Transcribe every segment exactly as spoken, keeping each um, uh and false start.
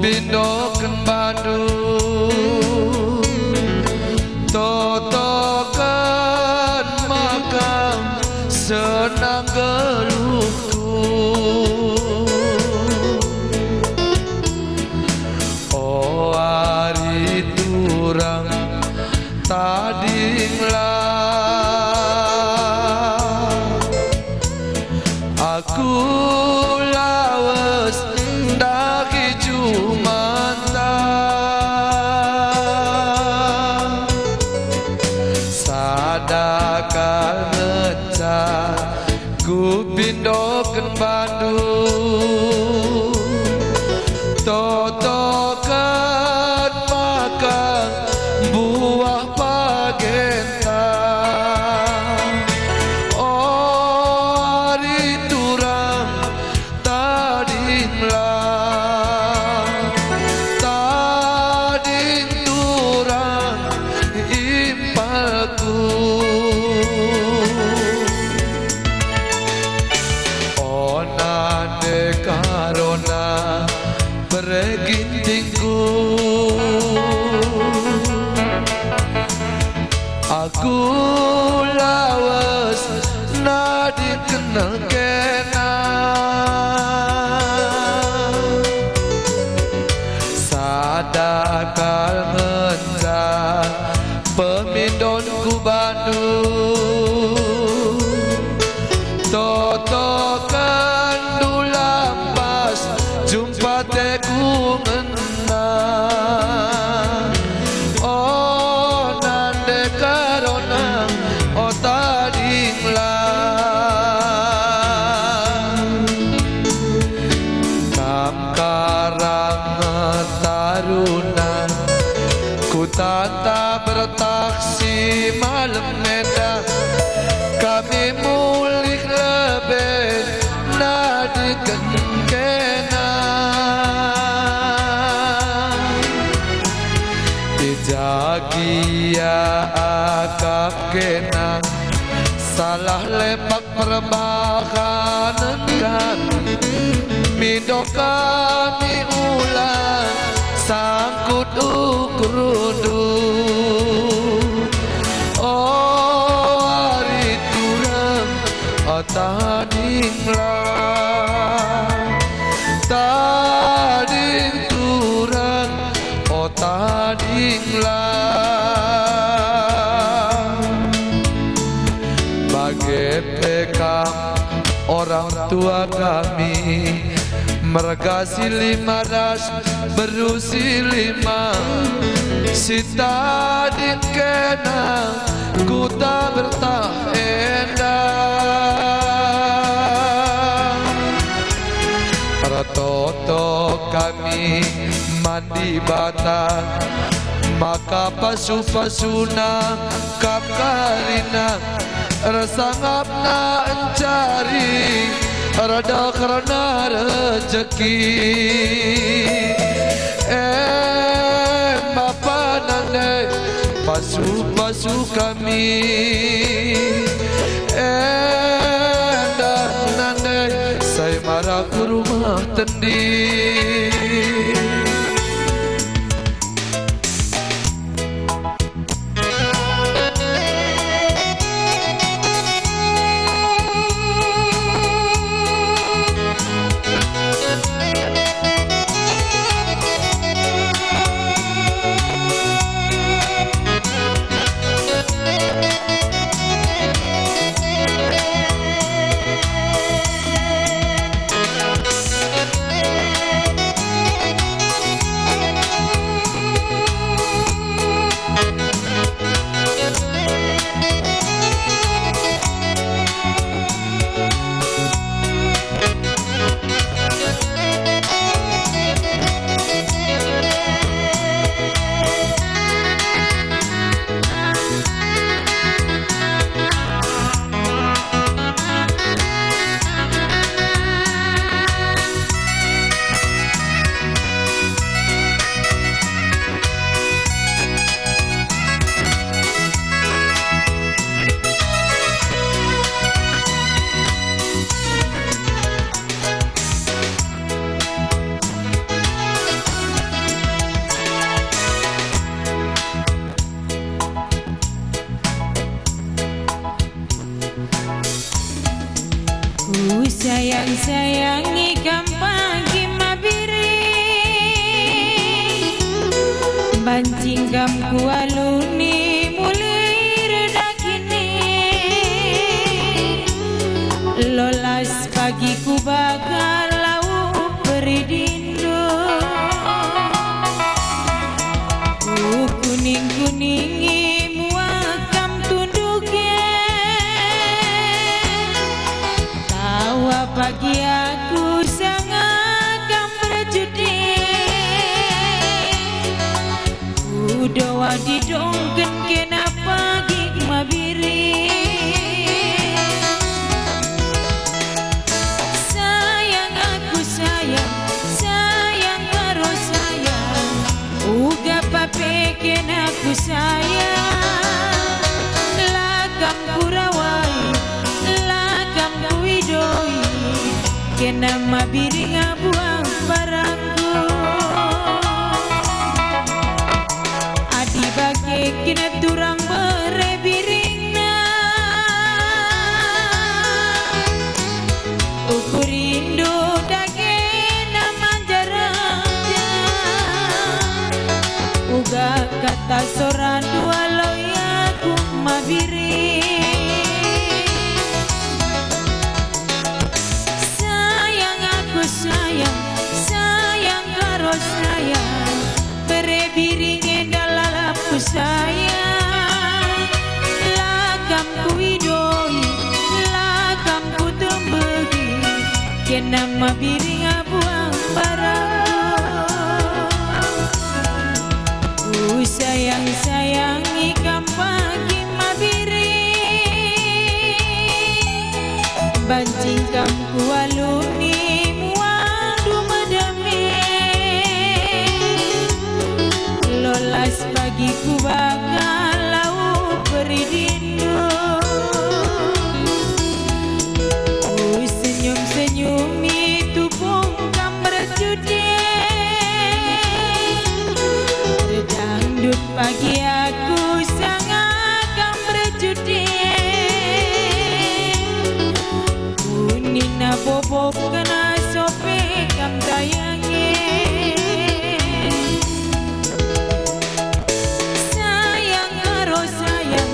Kupindoken bandu, totoken maka senang geluhku. O ari turang, tadinglah. Aku lawes ndahi jumanta. Sada kal ngenca kupindoken bandu, totoken maka buah bagenta. O ari turang, tadinglah, tading turang impalku. O nande karona bere gintingku. Aku lawes nadingken kena. Sada kal ngenca pemindonku bandu. Totoken ndu lampas jumpa teku ngena. O nande karona, o tadinglah. Kam karang taruna, kutanta bertah si malem enda. Kami mulih lebe nadingken kena. I ja gia akap kena, salah lepak perbahanen kami, mindo kami ulang sangkut ukurndu. O ari turang, o tadinglah, tading turang, o tadinglah. Bage pe kam orang tua kami, merga si lima ras beru si lima, si tading kena kuta bertah enda. Ertoto kami man Dibata, maka pasu-pasuna kap karina, ersangapna encari erdeherna rejeki. E maka nande pasu-pasu kami, enda nande sai mara ku rumah tendi. Kam kualuni mulih erdahin e, lolas pagi kubakar lau peridindu. Kukuning-kuningi muah kam tunduk e, tawa pagi aku sanga kam berjudi. Kudoa didongken kena pagi Mabiring. Sayang aku sayang, sayang karo sayang, uga pape kena ku sayang. La kam kurawai, la kam kuidoi, kena Mabiring abuang barangku. Adi bage kena turang bere biringna, ukur indu dagena manjaraja. Uga kata sora dua loi aku Mabiring. Sayang aku sayang, sayang karo sayang, bere biring enda lalapku sayang. La kam kuidoi, la kam kutumbehi, kena Mabiring abuang barangku. Kusayang-sayangi kam pagi Mabiring, banci kam kualuni muah du medem e. Lolas pagi kubakar lau peridindu. Kusenyum-senyumi tupung kam berjudi. Dangdut pagi aku sanga kam berjudi. Kunina bobo kena sope kam tayangi. Sayang karo sayang,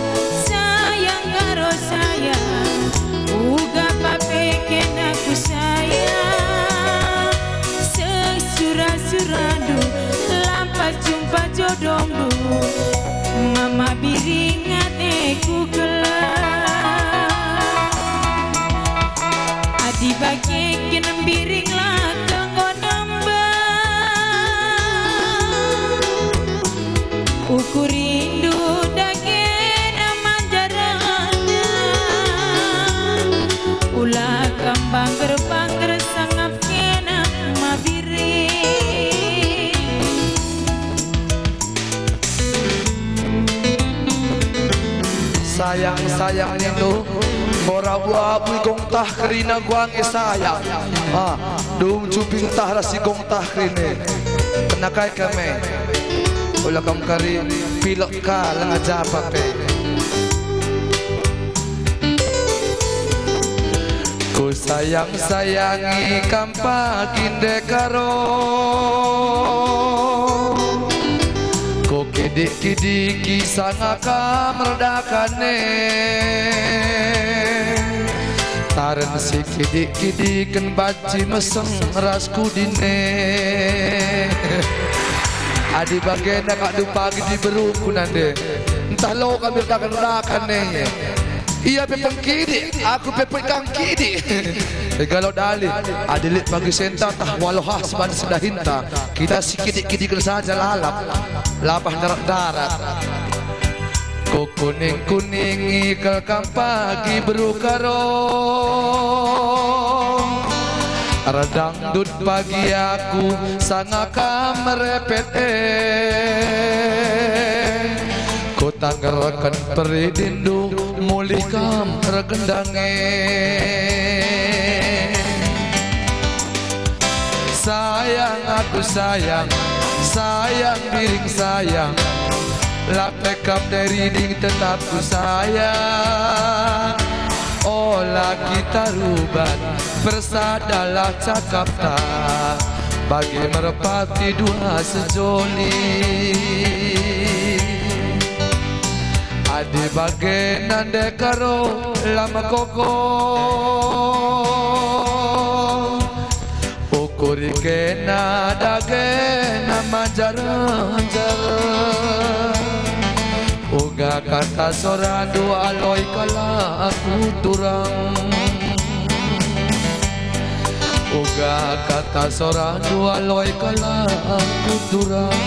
sayang karo sayang, uga pape kena ku sayang. Seh sura-surandu, lampas jumpa jodohndu, Mabiring ateku keleng. Adi bage kin Biring la enggo nembang, ukur indu dagena manjaraja. Ula kam bangker-bangker sangap kena Mabiring. Sayang-sayang nindu, mora abu-abu igong tah kerina guangi sayang. Ah, dung cuping tah ras igong tah kerina. Kena kai kami? Ula kam kari pilek ka lenga japa pe. Kusayang-sayangi kam pagi ndekah ro. Kukidik-kidiki sanga kam erdahin e. Taren sikidik-kidiken banci meseng ras kudin e. Adi bagenda kak du pagi diberuku nande. Ntah lo kami erdahin-dahin e. Ia pe pengkidik, aku pe pekang kidik. Ega lo dalih, adi lit pagi senta tah waloh ah si banci sedahinta, kita sikidik-kidiken saja lalap, lapah ndarat-ndarat. Kukuning-kuningi kal kam pagi beru karo. Erdangdut pagi aku sanga kam merepet e. Kutanggerken peridindu mulih kam ergendang e. Sayang aku sayang, sayang Biring sayang, la pe kam Mabiring tetap ku sayang. Ola kita rubat, persadalah cakapta. Bagi merpati dua sejoli. Adi bage nande karo la megogo. Ukuri kena dagena manjar-manjar. Uga kata sorandu aloi kalak aku turang. Uga kata sorandu aloi kalak aku turang.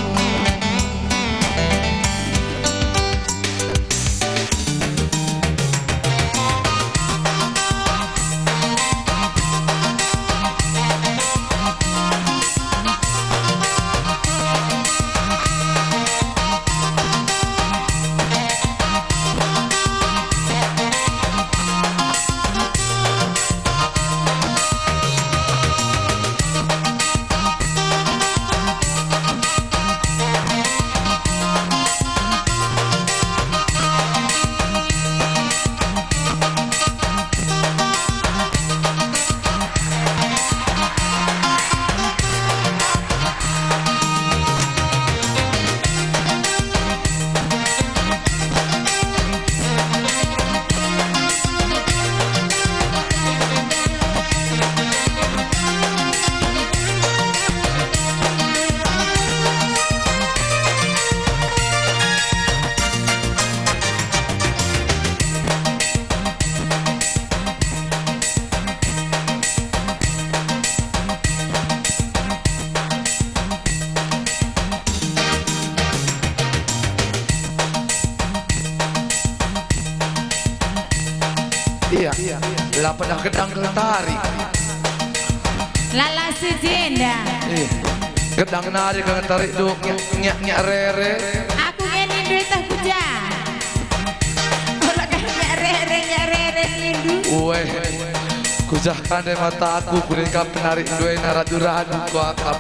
Iya, la pernah gedang kal tarik. Lala sejenda. Iya. Gedang nari kal tarik du nyak, nyak, nyak rere. Aku ngeni duit tah kuja. Ola kah nyak rere, nyak rere nindu. Ueh, kujah kande mata aku, kuning kap penari duena radu-radu kuakap.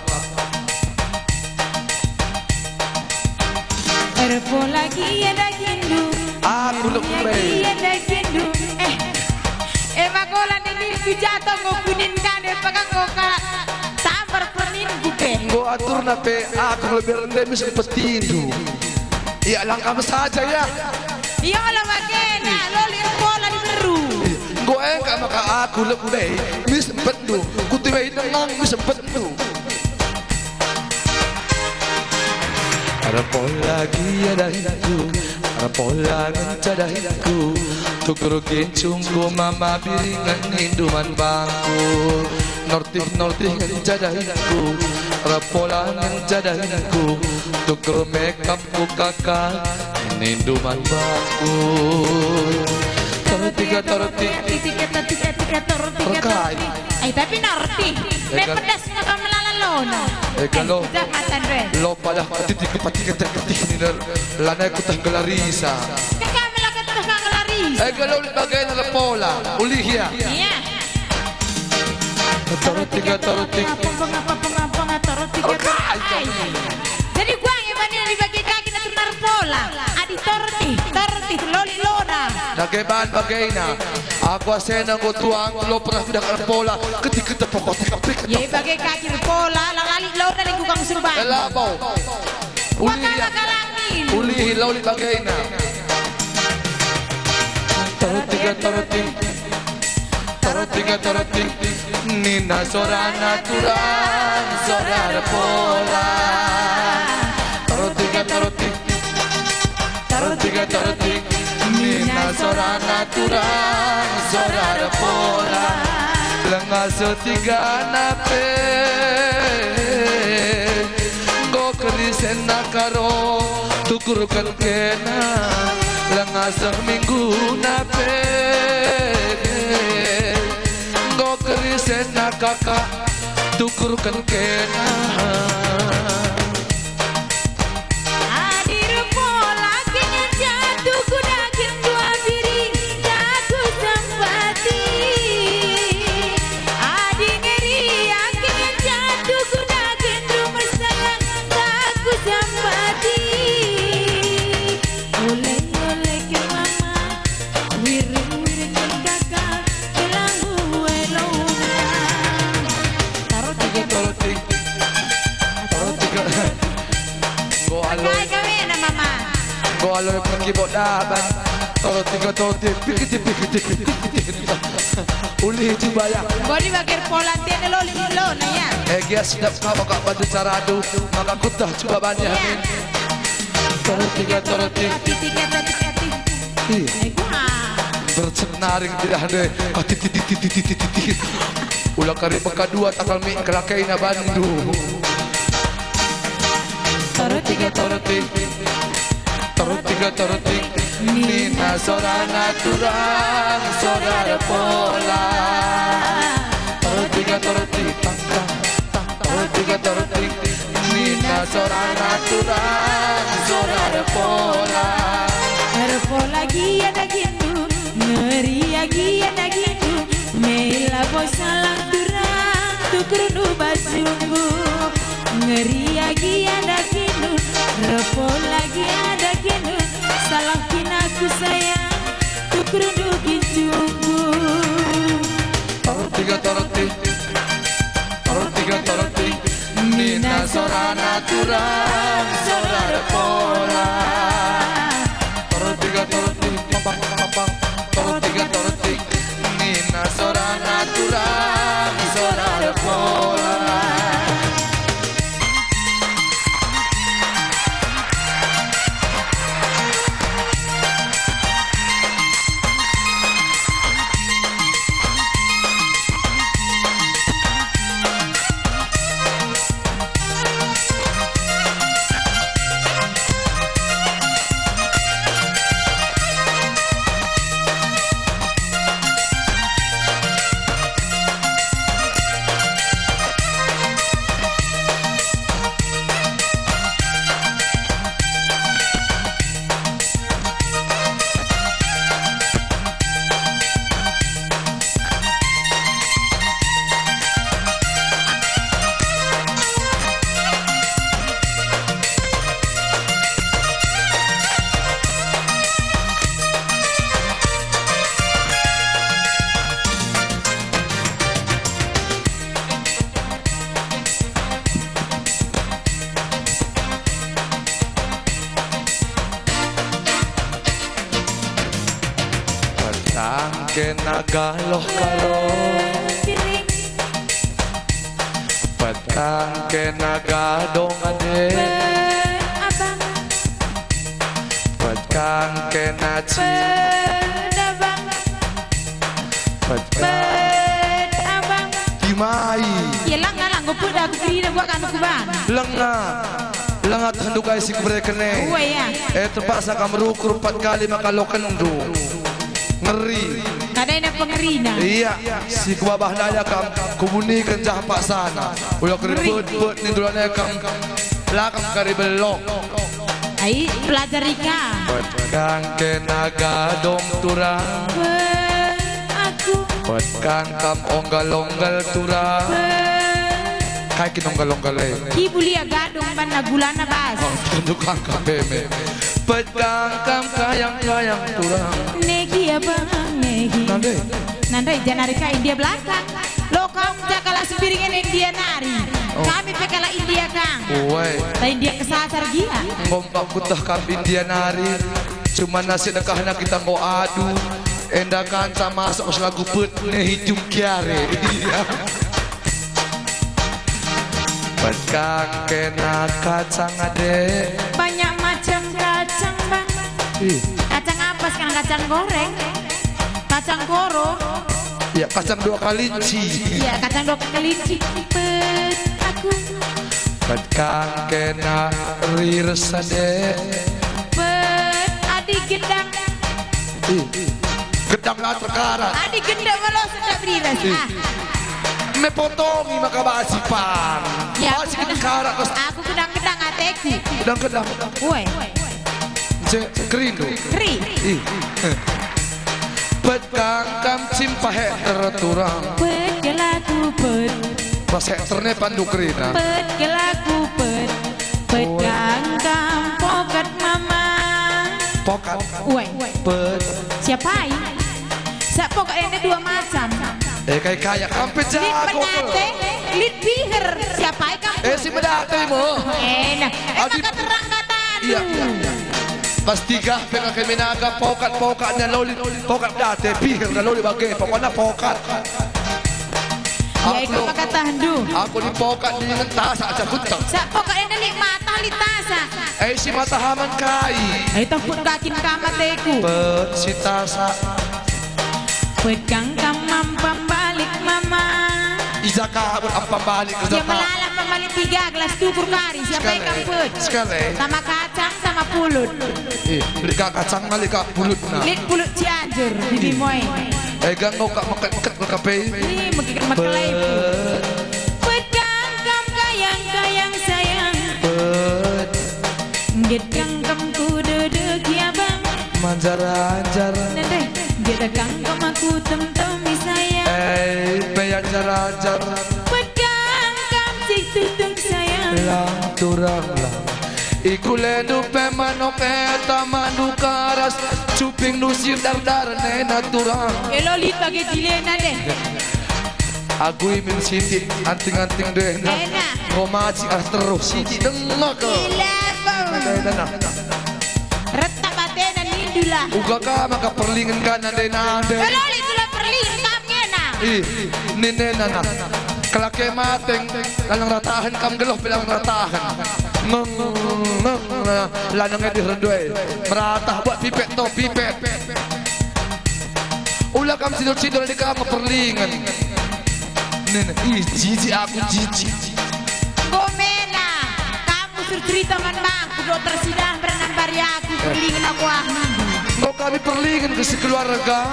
Erpola gia dagindu. Aku lebe. Gia dagindu. Eh, eh, magola nini kujato ngo kuning kande pagang ngo ka sambar pernin kuke. Ngo aturna pe aku lebih rendah mis petindu. Ya, langkah saja ya. Iya, ola bagena, loli erpola diberu. Enggo engka maka aku lebe mi sempetndu, kutiwai dengang mi sempetndu. Erpola gia dahiku, erpola ngenca dahiku, tukur kincungku mama biring nindu man bangku. Nortih-nortih ngenca dahiku, erpola ngenca dahiku, tukur mekap ku kaka, nindu man bangku. Tortih, tortih. Tiga, tiga, tiga, tiga, tortih, tiga, Rekai. Tortih. Eh, tapi nortih. Eh, Me kal- pedas ngapa melala lona? Eh, kalo Eh, udah matan, re. Lo padah titik, titik, titik, titik, ini, lanai kutah gelarisa. Kekam lah kutah gelarisa. Eh, kalo lit bagena erpola, ulih ya. Iya. Tortih, tortih. Pengapa, pengapa, pengapa, pengapa, tortih, Oke, tortih. Ai. Jadi kuang ya bani dibagi kaki na tunar pola. Adi tortih, tortih, loli lona. Dage ban bagena. Aku asena enggo tuang, lo pernah kudah erpola. Ketik, ketik, pokok, tik, tik, Ye ketik. Bage kaki erpola, la lali lona di kukang surban. Elabo. Ulihi. Makala kalamin. Ulihi, loli bagena. Tortih, tortih. Tortih, tortih, nina sorana turang, sora erpola. Tortih, tortih, tortih, tortih, nina sorana turang, sora erpola. Langa setigana pe. Enggo kerisen nakaro, tukurken kena, langa seh mingguna pe. Enggo kerisen nakaka, tukurken kena. Adi erpola kenya jatuh ku daging dua piring, tak kusempati. Adi ngeri ake jatuh ku daging rumah sayang, tak kusempati. Oleh-oleh ke mama, wiring-wiring ke kaka, kelambu elona. Tortih, tortih. Enggo alu perkibot daban. Toro tiga toro tiga, pikiti, pikiti, pikiti, pikiti. Ulih cuba ya. Enggo dibagi pola tiga lo, lo, nah ya. Eh, gia sedap kau kak bantu cara adu, maka kutah cuba banyak. Iya. Toro tiga, toro tiga. Tiga, tiga, tiga, tiga. Ih. Eh, gua. Bercenaring tidak ada. Ah, titi, titi, titi, titi, titi. Ula kari peka dua takal mi kelakai na bandu. Toro tiga, toro tiga. Toro tiga, toro tiga. Nina sorana turang, sorana pola. Toro tiga, toro tiga. Tang, tang, tang. Toro tiga, toro tiga. Nina sorana turang, sorana pola. Erpola gia dagindu, ngeria gia dagindu, mela bosalang turang, tukrundu basunggu. Ngeria gia dagindu, erpola gia dagindu, salah kin aku sayang, tukrundu ginjunggu. Toro tiga, toro tiga. Toro tiga, toro tiga. Nina sorana turang, sorana pola. Toro tiga, toro tiga, papang, papang. Toro tiga, toro tiga. Nina sorana turang, sorana pola. Petang kena galoh karo. Petang kena gadong ade. Petang kena cin. Petang. Dimai. Ya, langa, langa, peda aku kerina buat kanu kuban. Lenga. Lenga tendu kai si kubereken e. Ue, ya. Eh, terpaksa kam rukur empat kali maka lokenndu. Ngeri. Kadai na pengerina. Iya, si kubabah naya kam, kubuniken jah paksana. Uyak ribet-bet nindulan e kam. La kam kari belok. Ai, pelajari ka. Petang kena gadong turang. Weh, aku. Petang kam onggal-onggal turang. Weh. Kai kin onggal-onggal e? Ki bulia gadong banna gulana bas. Oh, tunduk angka peme. Petang kam kayang-kayang turang. Negi abang, negi. Nande. Nande, janari ka India belakang. Lo kau ngenca kalak Sembiring e India nari. Oh. Kami pe kalak India, Kang. Uwe. Ta India kesasar gia. Enggo empat kuteh kam India nari. Cuma nasi dekahna kita enggo adu. Enda kanca masuk selagu pet ne hijum kiare. Iya. Petang kena kacang ade. Banyak macam kacang, Bang. Ih. Kacang apa sekarang? Kacang goreng? Kacang koro? Ya, kacang dua kalinci. Ya, kacang dua kalinci. Pet aku. Petang kena rires ade. Pet adi gedang. Ih, gedang la terkarat. Adi gendek melo sedap rires. Ih. Ah. Me potongi maka basi pan. Ya, basi aku gedang, karat terus. Aku gedang-gedang ateku. Gedang-gedang. Woi. Cek kerindu. Keri. Ih. Pet kangkam cimpahe terturang. Pet gelaku pet. Pas hek terne pandu kerina. Pet gelaku pet. Pet kangkam pokat mama. Pokat. Uai. Pet. Siapai? Sak pokat enda dua macam. Eh, kai kaya kampe jago. Lit penate, lit biher. Siapai kam? Eh, si medate mo. Eh, nah. Eh, adi maka terang kata. Iya, iya, iya. Pas tiga pe kake minaga, pokat-pokat nia loli, pokat date, piher na loli bage, pokokna pokat. Ya, aku ikut lo, maka tahan du. Aku ni pokat ni ngentasa aja kuteng. Sa pokat enda lit mata lit tasa. Eh, si mata haman kai. Eh, takut kakin kamat teku. Pet si tasa. Pekang kam mampam balik mama. Ija ka buat ampam balik ke. Ya, japa? Melala ampam balik tiga gelas tukur kari, siapa sekali, yang kamput? Sekali. Tama kacang, tama pulut. Eh, lika kacang na lika pulutna. Lit pulut Cianjur, bibi moe. Eh, gang kau kak meket-meket ke kape. Ih, meket-meket lagi. Pet. Pekang kam kayang-kayang sayang. Pet. Nggit kang kam ku duduk ya bang. Manjar-anjar. Nende, nggit kang kam aku temtomi sayang. Eh, pe anjar-anjar. Pekang kam si tutung sayang. Lang turang lang. Iku lendu pe manok eta mandu karas. Cuping nusir dar-dar nena turang. Elo lit bage jilena deh. Agui min sitik, anting-anting deh. Enak. Ngo maci ah terus, sitik denga ke. Ilepo. Deh, deh, nah. Retak batena nindu lah. Uga ka maka perlingen kan ande nande. Kalau itu lah perlingen kam ngena. Ih, ninena nah. Kelake mateng, lanang ratahen kam geloh pe lanang ratahen. Ngeng, ngeng, nah, lanang edih rendue. Meratah buat pipet to, pipet. Ula kam sidul-sidul di kam perlingen. Nen, ih, jijik aku, jijik. Enggo mena, kam usur cerita man bangku, dokter sidah berenan bari aku, perlingen aku ah. Enggo kami perlingen ke sekeluarga.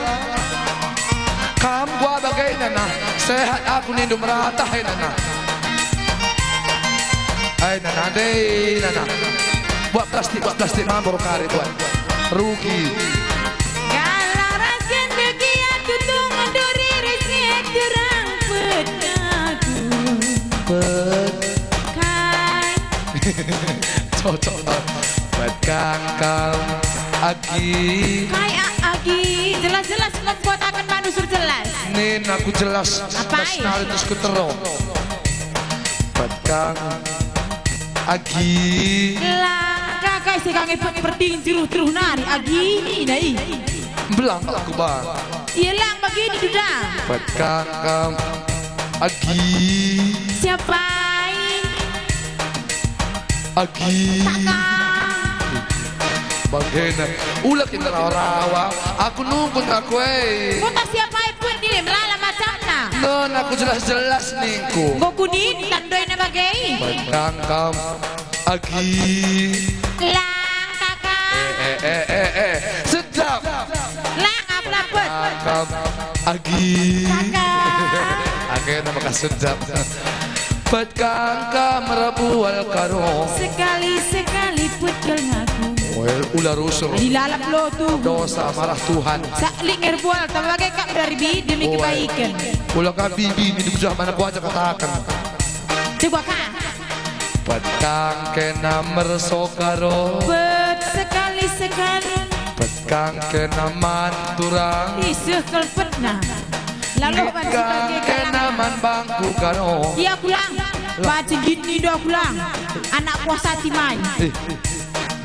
Kam gua bagaina nah, sehat aku nindu meratah ena nah. Ai nana dei nana. Buat plastik, buat plastik mambor kari buat. Rugi. Galang rasen degi aku tung duri resi turang petaku. Pet. Kai. Cocok lah. Pet kangkang. Agi. Kai a-, agi. Jelas-jelas membuat akan manusur jelas. Nin aku jelas. Apa? Pas nari terus kutero. Pet kang. Agi. Lah, kakai si kang ipet pertingin jeruh-jeruh nari. Agi, ina i. Belang aku, Bang. Iya, lang, bagini duda. Pet kang kam. Agi. Siapa i? Agi. Takang. Bagena. Ula kita rawa-rawa. Aku nungkun aku, eh. Kota siapa i pun ini melala macamna. Non, aku jelas-jelas ningku. Enggo kunintan doina bage i. Pet kang kam. Agi. Lang, Kakak. Eh, eh, eh, eh, eh. Sedap. Lang, apa dapet? Kakak. Agi. Kakak. Age nama ka sedap. Pet kangkang merabual karo. Sekali-sekali put kal ngaku. Well, ula rusur. Dilalap lo tuh. Dosa marah Tuhan. Salik ngerbual, tambah bage kak dari bi demi kebaikan. Ula kak bibi ini dibujah mana kuaja katakan. Coba kak. Petang kena mersokaro. Bet sekali-sekali. Petang kena man turang. Iseh kelpetna. Lalu ban kena man bangku karo. Iya pulang. Bacin gini do pulang. Anak kuasa timai. Eh.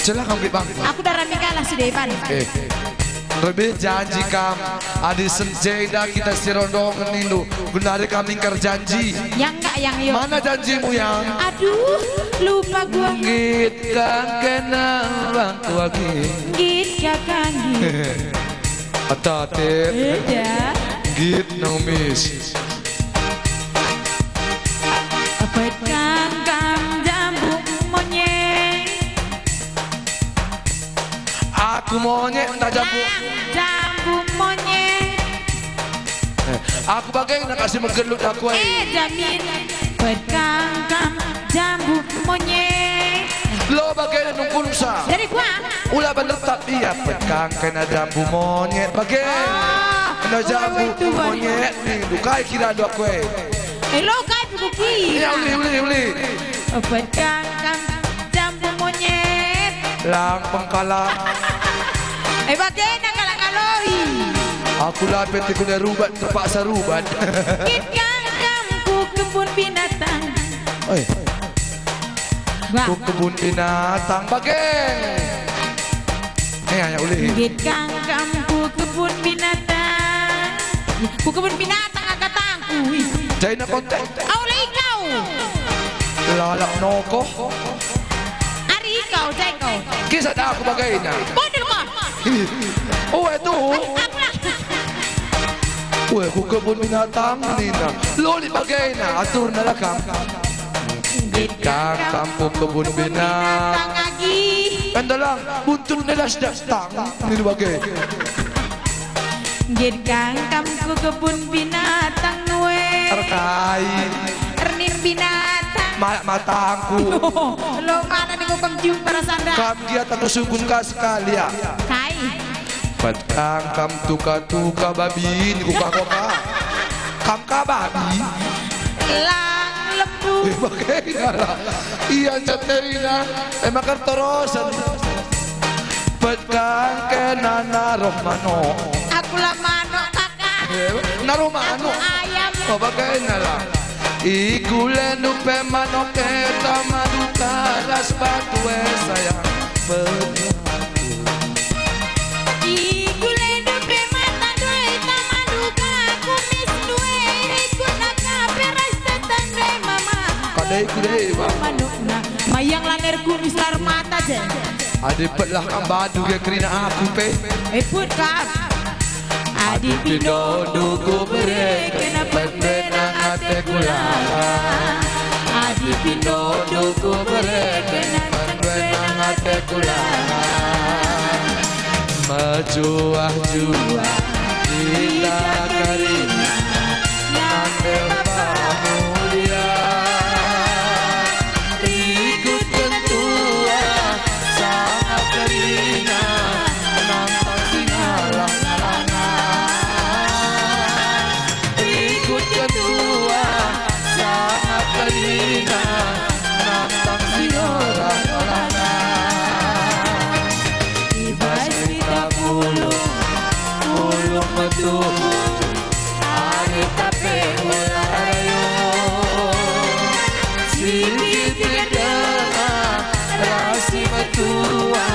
Celaka nggit bangku. Aku darani kalah si depan. Eh. Lebih janji kam, adi senjeda kita si rondongen nindu, genari kam ingkar janji. Yang enggak, yang yo. Mana janjimu, Yang? Aduh, lupa gua. Nggit kang kena bangku agi. Nggit kakang nggit. Atatit. Eda. Nggit naumis. Apet kang kam jambu monyet. Aku monyet, tak jambu. Jambu monyet. Eh, aku bage nak kasih menggelut aku, eh. Eh, jamin. Pet kang kam jambu monyet. Lo bage nungkunsa. Dari gua. Ula bener tak iya, pet kang kena jambu monyet bage. Ah, kena jambu monyet nih, dukai kira dua kue. Eh, lo kai buki. Iya, uli, uli, uli. Pet kang kam jambu monyet. Lang pengkala. Eh, bagena kalak ngaloi. Aku lapet ikut rubat, terpaksa rubat. Nggit kang kam ku kebun binatang. Oi. Wah. Ku kebun binatang, bage. Eh, ayo ulih. Nggit kang kam ku kebun binatang. Ku kebun binatang angkatangku. Ih. Jaina konten. Au, la ikau. Lalap nokoh. Ari ikau, jai kau. Kisah dah aku bagaina. Bodor kau. Ih. Oh, itu. Aku lah. Weh, ku kebun binatang nina. Loli bagaina, aturna lah kam. Nggit kang kam ku kebun binatang. Binatang agi. Kan dalam buntut nela sedak tang, nina bage. Nggit kang kam ku kebun binatang nue. Erkai. Ernin binatang. Malak matangku. Lo, lo mana nih kau kam cium perasaan dah? Kam gia tak kusungkun ka sekali ya. Kai. Pet kang kam tuka-tuka babi, niku ka kota. Kam ka babi. Lang lembu. Eh, bagaina lah. Ia ceterina, emang kertorosen. Pet kang kena naruh manuk. Aku lah manuk, kakak. Eh, naruh manuk. Aku ayam. Oh, bagaina lah. Ikulendu pe manuk e, tamandu ka ras batu e, sayang. Pet kang. Ikulendu pe matandu e, tamandu ka kumisndu e, rikutna ka pe ras tetandu e, mama. Kadai ku dai, Bang. Manukna. Mayang laner kumis lar mata je. Adi petlah kam bandu ge kerina aku pe. Eh, put kam. Adi pindondu kubereken pet ndenang ateku langa. Adi pindondu kubereken pet ndenang ateku langa. Mejuah-juah kita kerina nande Bapa mulia. Rikutken tua sanga kerina nantang si ngalang-ngalangen. Rikutken tua sanga kerina nantang si ngalang-ngalangen. I bas kita pulung, pulung metuhu. Ari tape ular ayo, si kitik denga ras si metua